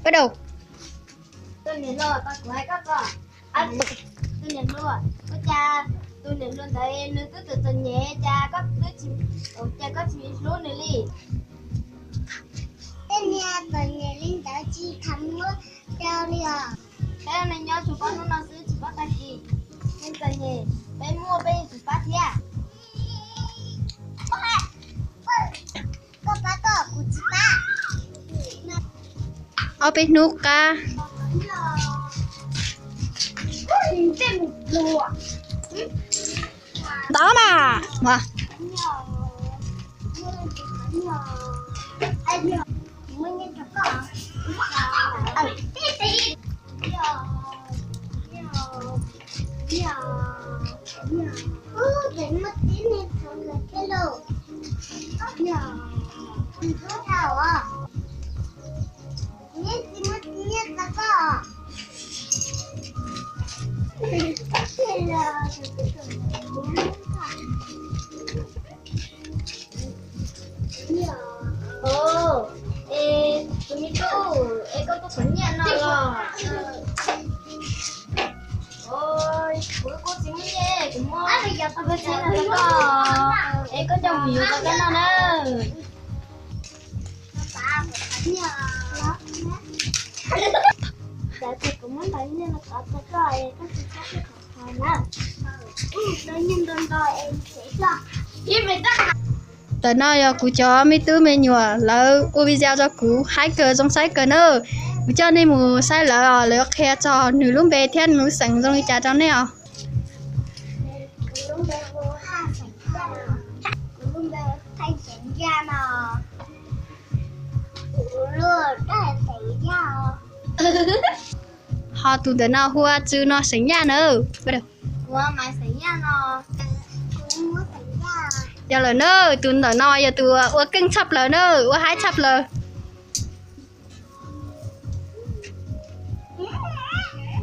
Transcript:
Bắt đầu. Tus niam hluas, tus niam hluas, ua cas tus niam hluas ntawd nws twb txom txom nyem cas koj twb tsis, cas koj tsis hlub nws li? Tej niag txom nyem li ntawd tsis tham muab rau li os. Peb noj nyob tsuas pab hnub no xwb tsis pab tag kis. Neeg txom nyem peb muaj peb yeej tsis pab thiab. Koj pab koj, kuv tsis pab. Ob peb hnub qab. Ntov mas. Es tus me tub, es koj tuaj qhov nyiaj no los? Kuv kuj tsis muaj nyiaj, kuv muab tau peb txhiab no rau koj, es koj coj mus yuav rau koj noj nawb. Ntawm no yog kuv cov me tub me nyuam lawv ua video rau kuv, haib kawg zoo saib kawg na. Kuv coj nej mus saib lawv os, lawv qhia txog nws lub npe thiab nws lub xeem zoo li cas rau nej os. Ho tus ntawm no hu ua Tsw no xeem Yaj na. Yog lawm na, tus ntawm no yog tus ua keej tshaj plaws na, ua haib tshaj plaws.